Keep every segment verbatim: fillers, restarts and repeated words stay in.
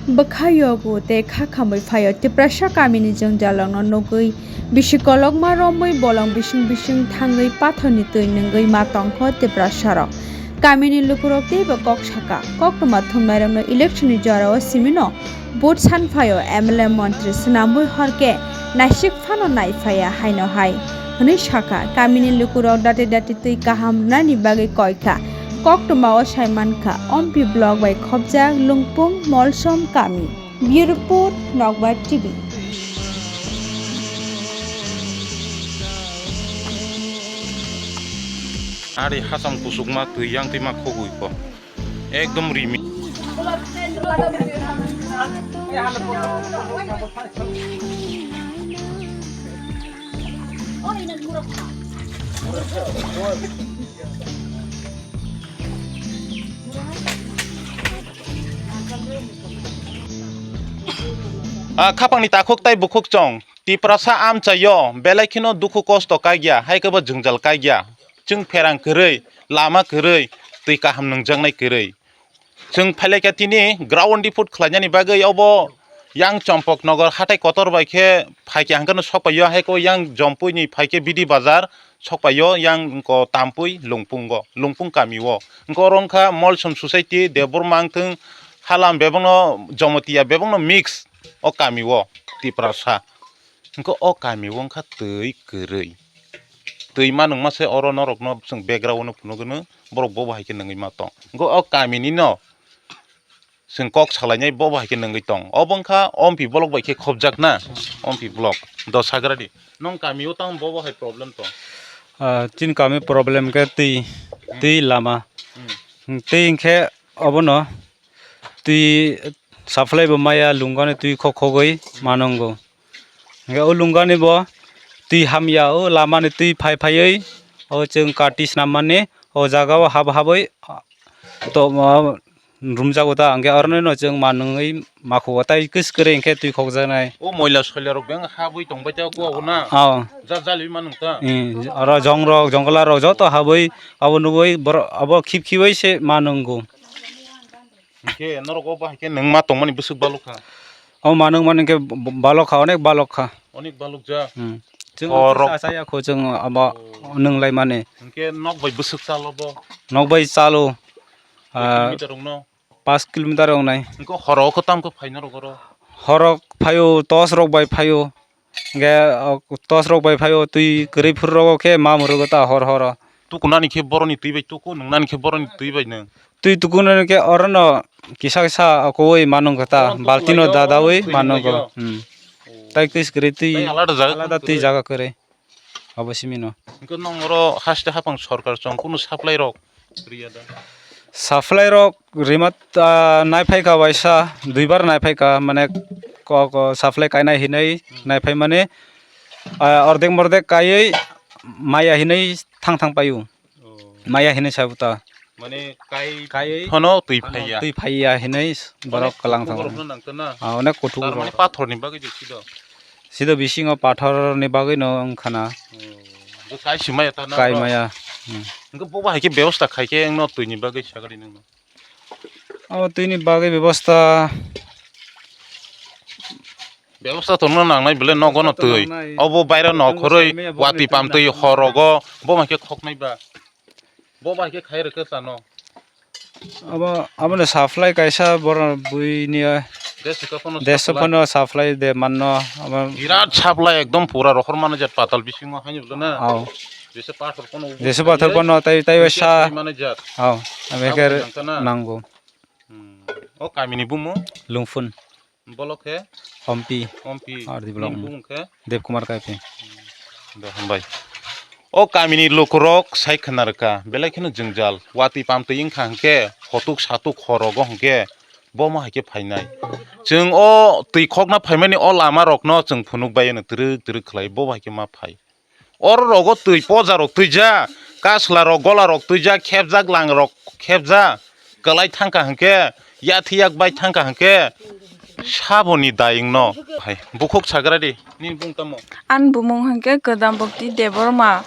Bwkha yogo tei kha khamwi phaio Tiprasa kamini jwngjalrokno nugwi bisi kolokma romwi bolong bising bising thangwi pathorni twi nungwi ma tongkho Tiprasarok. Kamini lukurok teibo kok sakha, koktwma thumnairokno electionni jorao simino vote san phaio M L A montri swnamwi horkhe naisik phano naiphaiya haino hai hwnwi sakha. Kamini lukurok dati dati twi kaham rwnani bagwi koikha. Koktwmao saimankha, Ompi block bai khopjak Lungpung Molsom kami. Bureau Report, Nokbar T V. Ari hasam kusukma twi yang twi ma khogwi ko. Ekdom rimi. Ah, khapangni takhuk tai bukhuk chong. Tiprasa amchaio belai kheno dukhu kosto kaikya, hai khe bo jwngjal kaikya. Chwng pherang kwrwi, lama kwrwi, twi kaham nungjaknai kwrwi. Chwng phailaikha tini ground report khlainani bagwi obo yang Chompoknogor hatai kotor bai khe phaikha hwnkhe no sokpaiyo, hai khe yang Jompuini phaikhe B D bazar sokpaiyo yang wngkha Tampui Lungpungo, Lungpung kamio. Wngkha oro wngkha Molsom Society, Debbarma wngthung, Halam bebakno Jomotia bebakno mix o kamio Tiprasa. Wngkha o kamio wngkha twi kwrwi. Twi manwngma se oro norokno chwng background-o phunukgwno borok bobo hai khe nungwi ma tong. Wngkha o kamini no chwng kok salainai bobo hai khe nungwi tong. Obo wngkha Ompi block bai khe khopjak na, Ompi block. Do sagradi. Nwng kamio tamo bobo hai problem tong? Ah, chini kami problem khe twi, twi lama. Hmm. Twi hinkhe obono twi supply bo maya lungani twi khok khogwi manungo. Hingke o lungani bo twi hamya, o lamani twi phai phaiwi o chwng kati snammani o jaga o hab habwi to, o, rumjago ta, hingke orono chwng manwi makhugo tai kwswk kwrwi hingke twi khokjaknai. O moila soila rok beng habwi tongbai ta kua bo na? Ao. Ja jaliwi manung ta? Hmm, oro jong rok, jongla rok joto habwi abo nugwi borok abo khip khibai se manungo. Hingke norok o bahai khe nwng ma tongmani bwswk balok kha? O manung mani khe b-, b-, balok kha, onek balok kha. Onek balok ja? Hmm. Chwng Borok. Kisa chaya kho chwng abo Oh. Nwng lai mani. Hingke nok bai bwswk chalo bo? Nok bai chalo, Koi ah, kilometer wng no? Paanch kilometer wng nai. Hingke horo khe tam khe phai norok oro? Horo phaio, tos rok bai phaio. Hingke, o, tos rok bai phaio, twi kwrwi phuru rogo khe ma mwrwgo ta hor horo. Tukunani khe boroni twi bai tuku, nungnani khe boroni twi bai nung. Twi tukunani khe orono kisa kisa kowi manung kha ta, Oro tuku baltino lai o, dadawi twi manung bai kha. O. Hmm. Oh. Tai kis kwrwi twi Tai alada jaga alada kwrwi. Twi jaga kwrwi. Abo simi no. Hingke nong oro haste hapang sorkar chong kunu supply rok riya da? Supply rok rima, ah, naiphai kha waisa, duibar naiphai kha, mane ko, ko supply kainai hinui naiphai mani, ah, ordek mordek kaiui maya hinui thang thang paio. Oh. Maya hinui sabuta. Mane kai Kaiui phano twi phano phaiya. Twi phaiya hinui borok Onek kalang kuthuk thango. Borokno nangkha na? Ah, onek kuthuk Tar mane rok. Pathorni bagwi je sido. Sido bisingo pathor ni bagwi no wngkha na. Hmm. Bo kai si maya ta na Kai bro? Maya. Hmm. Hingke bo bahai khe bebosta khai khe wngno twi ni bagwi sagari nangno. Abo twi ni bagwi bebosta Bebosta tongno nangnai bole nogo no Bebosta twi. Nangnai. Obo bairo no Tongbo khoroi sai maya bo watwi ni pam twi twi na. Horogo bo mai khe khoknai ba. Bo bai khe khai rwkhe chano. Abo, abono supply kaisa borok buini, Desh ka phano desh supply. Phano supply de manno, abo Birat supply ekdom pura rohor mano jat patal bisingo haino bole na. Ao. Jese pathor phano Jese pathor phano tai, tai Jese sa sai mano jat. Ao. Abo Abo ke nangkha na. Nango. Hmm. O kamini bumo? Lungphun. Bolok khe? Ompi. Ompi. Ardi bolok. Nini bumung khe? Debkumar Kaipi. Do, hambai. O kamini lukurok sai khna rwkha, belai kheno jwngjal, watwi pamtwi wngkha hwnkhe, hotuk satuk horogo hwnkhe, bomo hai khe phainai. Chwng o twi khokna phaimani o lama rokno chwng phunuk bai twrwk twrwk khlai, bobo hai khe ma phai. Oro rogo twi poja rok twija, kasla rok gola rok twija, khepjak lang rok khepja, kwlai thangkha hwnkhe, yathi yak bai thangkha hwnkhe, saboni dayingno hai bukhuk sagra di, nini bung tamo? Ani bumung hwnkhe Kwdam Bokti Debbarma,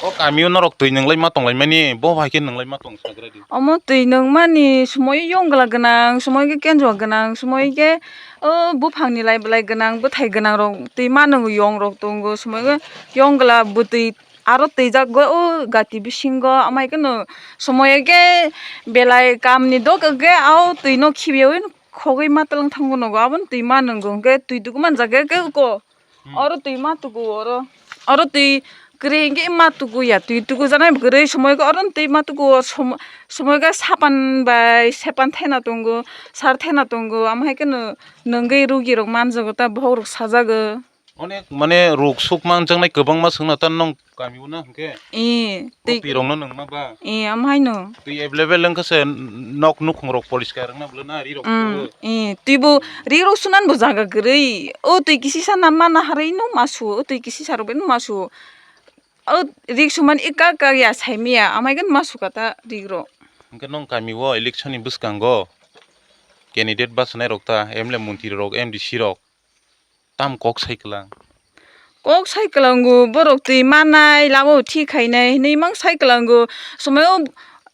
O kamio norok twi nwnglai ma tonglaimani, bo hai khe nwnglai ma tong sagra di. Omo twi nungmani sumui yongla gwnang, sumui khe kenjua gwnang, sumui khe o buphangni lai belai gwnang, bwthai gwnang rok twi ma nungo, yong rok tongo, sumui khe yongla bwtwi aro twijak go o gati bisingo, amai kheno sumui khe belai kamni dok khe o twi no khibiui khogwi ma twlang thango nogo, aboni twi ma nungo, hwnkhe twi tuku man jaga khe ko. Hmm. Oro twi ma tuku oro. Oro twi kwrwi hwnkhe ma tuku ya. Twi tuku janai kwrwi sumui khe oro twi ma tuku o sum-, sumui khe sapan bai sepan thena tongo, sar thena tongo. Amo hai kheno nungwi rugi rok manjago ta bohrok sajago. Onek mane ruk suk manjaknai kwbangma swngna ta nong. Kami o na hwnkhe? Ee, twi. Twi rok no nung ma ba? Ee, am hai no. Twi available wngkha se nok nukhung rok poriskar wngna bwle na ri rok. Mm, ee, twi bo ri rok sunan bo jaga kwrwi. O twi kisi sa na mana harwi no ma su, o twi kisi sa rok bai no ma su. O ri suman ika ka ya sai miya, amai gan ma su kata ri rok. Hwnkhe nong kami o election ni bwskango candidate bachanai rok ta M L A montri rok M D C rok. Tam kok sai kwlang. Kok sai kwlango, borok twi manai, lama o thik khainai hinwi mang sai kwlango. Somoi o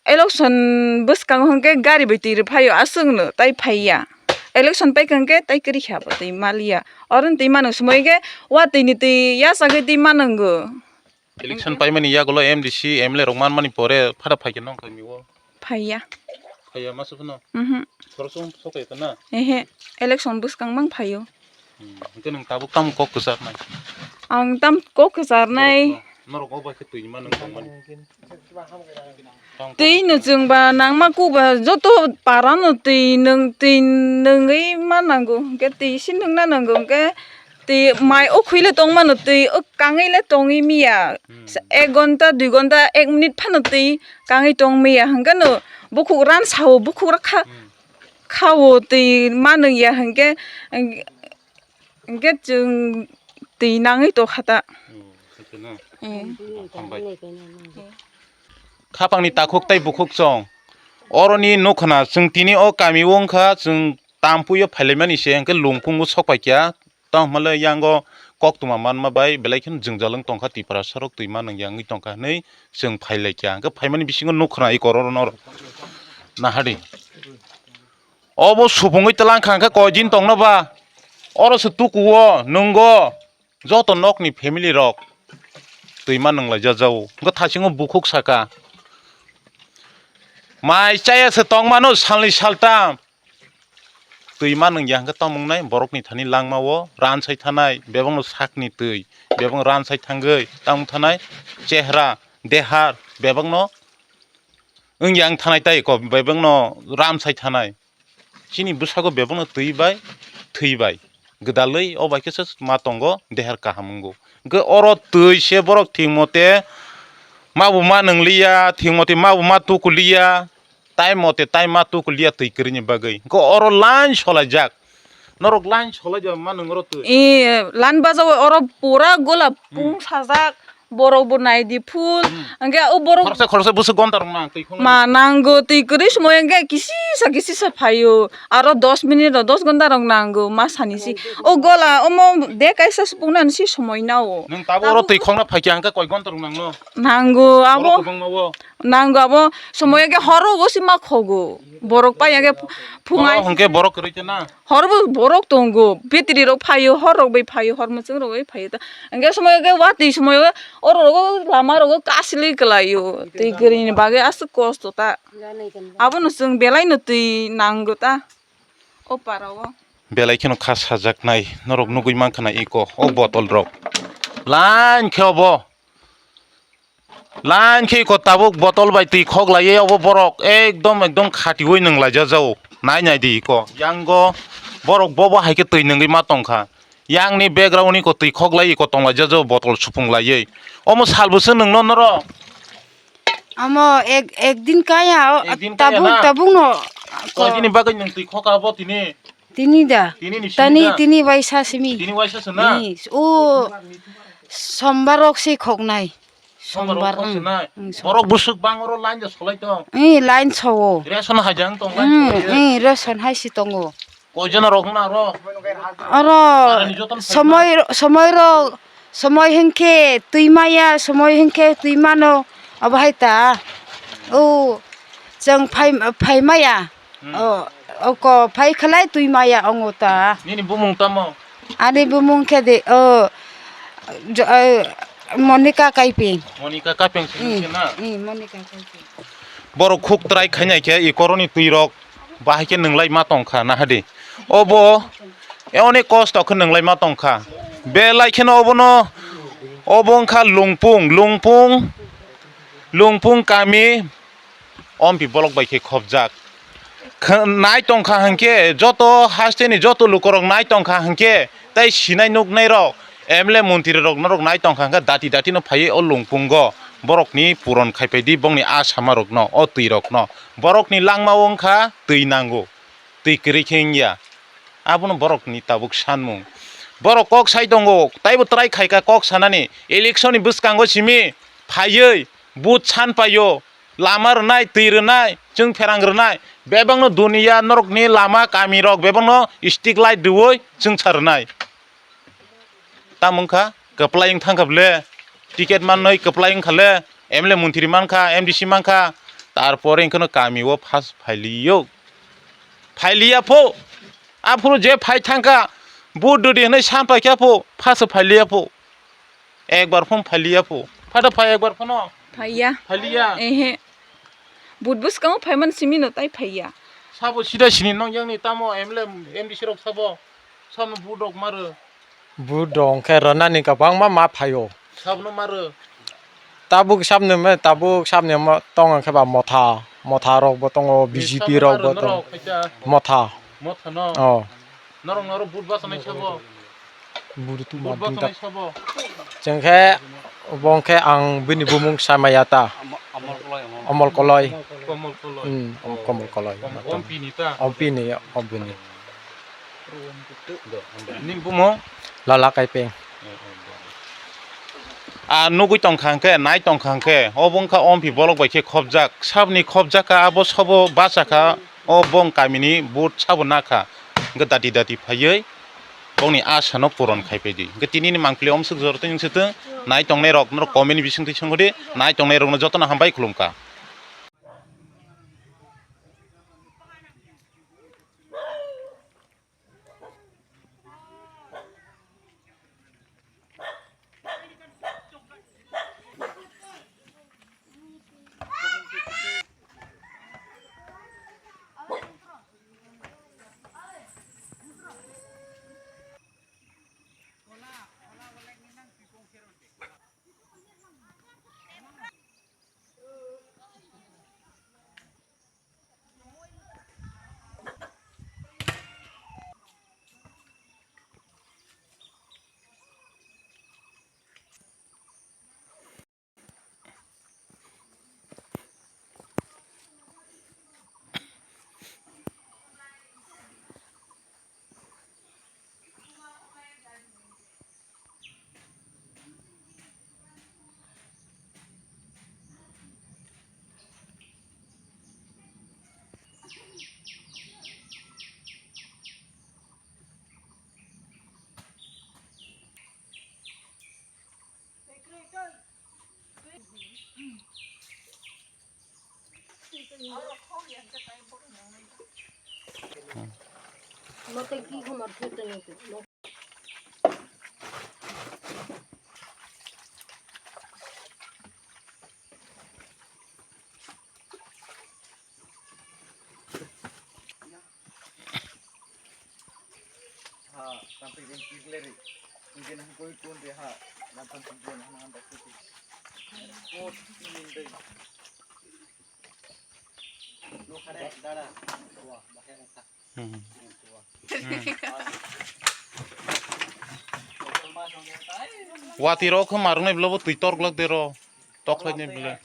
election bwskango hwnkhe gari bai twi rw phaio, aswkno tai phaiya. Election paikha hwnkhe tai kwrwi kha bo twi maliya. Oro twi mano somoi khe watwi ni twi yachagwi twi manango. Election paimani yagulo M D C, M L A rok manmani pore phada phaikhe nong kami o? Phaiya. Phaiya masa phano? Mhm. Khoroksa sokai ta na? Ehe, election bwskang mang phaio. Hmm, hwnkhe nwng tabuk tamo kok kwcharnai? Ang tam kok kwcharnai. Norok, norok o bai khe twi ma nwng tongmani? Twi no chwng ba nangma kuk ba joto para no twi nwng twi nwngwi ma nango, hwnkhe twi se nwngna nango, hwnkhe twi mai o khwi le tong mano, twi o kangwi le tongwi miya. Hmm. Ek gonta, dui gonta, ek minute phano twi kangwi tong miya, hwnkhe no bukhuk ran sao, bukhuk ra kha, hmm, khao twi ma nung ya, hwnkhe, hwnkhe chwng twi nangwi tong kha ta. Hmm, hwnkhe no. Hmm. Hambai. Khapangni takhuk tei bukhuk chong. Oroni nukha na, chwng tini o kami o wngkha, chwng Tampui o phailaimani se, hwnkhe Lungphung o sok paikha. Tamo hwnle yango koktwma manma bai belai kheno jwngjal wng tongkha, Tiprasa rok twi ma nung yangwi tongkha hwnwi chwng phailaikha. Hwnkhe phaimani bisingo nukha na i kororo norok. Nahadi. Obo supungwi twlang kha, hwnkhe koi din tongno ba? Oro se tuku o, nungo. Joto nokni family rok twi ma nung laijak jao. Hwnkhe thasingo bukhuk saka, mai chaya se tong mano salni saltam. Twi ma nung ya hwnkhe tamo wngnai borokni thani langma o ran sai thanai, bebakno sakni twi, bebak ran sai thangwi tamo thanai chehra, dehar, bebakno wng yang thanai tai ko, bebakno ram sai thanai. Chini bwskango bebakno twi bai thwi bai gwdalwi o bai khe se ma tongo, dehar kaham wngo. Hwnkhe oro twi se borok thik mote ma bo ma nung liya, thik mote ma bo ma tuku liya, time mote time ma tuku liya twi kwrwini bagwi. Hwnkhe oro line solaijak, norok line solaijak ma nung oro twi. E, line bajao oro pura gola, hmm, pung sajak. Borok bo nai di phul. Hmm. Hwnkhe o borok khoroksa khoroksa bwswk gonta rok nang twi khwngo. Ma nango, twi kwrwi sumui hwnkhe kisisa kisisa phaio. Aro dos minute rok, dos gonta rok nango ma sani si. O gola omo de kaisa supung nani si sumui nao. Nwng tabuk oro twi khokna phaikha hwnkhe koi gonta rok nangno? Nango abo. Oro kwbangma o. Nango abo sumui hwnkhe hor rogo si ma khogo. Borok pai hwnkhe phu-, phungai. Oro hwnkhe borok kwrwi khe na? Hor bo borok tongo, betri rok phaio, hor rok bai phaio, hor mwchwng rok bai phaio ta. Hwnkhe somoi khe watwi somoi o oro rogo lama rogo kasli kwlaio, twi kwrwini bagwi aswk kosto ta. Abono chwng belai no twi nango ta o para o. Belai kheno kha sajaknai, norok nugwi mankha na iko o botol rok. Line khe obo. Line khe iko tabuk botol bai twi khok laiwi obo borok ekdom ekdom khatiui nwng laijak jao. Nai nai di iko. Yango borok bobo hai khe twi nwngwi ma tongkha. Yang ni background ni iko twi khok lai iko tong laijak jao botol supung laiwi. Omo sal bwswk nwngno norok? Omo ek, ek din kaya o, ek din kaya tabuk na? Tabuk no. Koi dini bagwi nwng twi khok abo tini? Tini da. Tini ni simi da? Tini, tini waisa simi. Tini waisa se na? Ni, o sombar rok se khoknai. Sombar rok sombar, khok se nai. Mm, mm, sombar. Borok bwswk bang oro line da solai tong. Eh, line sao. Ration hajang tong line. Mm, solai. Eh, ration hai si tongo. Koi jona rok na oro? Oro arani joton somoi, somoi rok Somoi hinkhe twi maya, somoi hinkhe twi mano, obo hai ta. O, chwng phai, phai maya. Hmm. O, o ko phai khlai twi maya ongo ta. Nini bumung tamo? Ani bumung khe de, o, jo-, o, Monika Kaiping. Monika Kaiping sini Hmm, sini na? Hmm, Monika Kaiping. Borok khuk trai khainai khe i koroni twi rok bahai khe nwnglai ma tongkha nahadi. Obo e onek kosto khe nwnglai ma tongkha. Belai kheno obono obo wngkha Lungpung, Lungpung, Lungpung kami ompi bolok bai khe khopjak. Kh-, nai tongkha hinkhe joto hasteni joto lukorok nai tongkha hinkhe tei sinai nuknai rok M L A montri rok norok nai tongkha hinkhe dati dati no phaiwi o Lungpungo borokni puron khaipai di bongni a sama rokno o twi rokno. Borokni langma o wngkha twi nango, twi kwrwi khe wngya. Abono borokni tabuk sanmung. Borok kok sai tongo, taibo try khaika kok sanani. Election ni bwskango simi phaiwi vote san paio, lama rwnai, twi rwnai, chwng pherang rwnai. Bebakno duniya norokni lama kami rok bebakno street light rwui chwngsa rwnai. Tamo wngkha kwplai wng thangkha ble, ticket mannoi kwplai wngkha le, M L A montri mankha, M D C mankha, tarpore wngkhano kami o first phailio. Phailiya pho, aphuru je phai thangkha, vote dudi hwnwi san paikha pho, first phailiya pho. Ekbar phone phailiya pho. Phata phai ekbar phone. Phaiya. Phailiya. Ehe. But bwskango phaiman simi no tai phaiya. Sabo sida sini nong yang ni tamo M L A, M D C rok sabo. Sabo but rok maro. But rok khe rana ni kabang ma ma phaio. Sabo no maro. Tabuk sab ni me, tabuk sab ni mo tong khe ba motha, motha rok bo tongo, B J P rok bo tongo. Motha. Motha no. Oh. Norok norok but basa nai sabo. Buru tu But ma basa dingka. Nai sabo. Chwng khe, bo khe ang bini bumung samaya ta. Amol Koloi, Amol. Amol Koloi. Komol Koloi. Hmm, Om-, Komol Koloi. Om-, Om P ni ta. Om P ni, Om P ni. Ni bumung? Lala Kaipeng. A nugui tongkha hwnkhe, nai tongkha hwnkhe, obo wngkha Ompi bolok bai khe khopjak. Saboni khopjak kha, abo sabo bacha kha, o bong kamini but sabo nakha. Hwnkhe dati dati phaiwi bongni asano puron khaipai di. Hwnkhe tinini mangpili omswk jora twi wngswtwng, nai tongnai rok norok comment ni bisingtwi swngo di, nai tongnai rokno jotono hambai khulumkha. Ha, sampai yang kiri leri. Mungkin aku ikut dia ha. Nonton video nah nonton video. Kot ini deh. Lo kare dara. Wah, bahaya tak. Hmm. Wah. Hmm. Wati rok khe marwknai bwlabo twi torglak de ro. Tok khlainai bwle.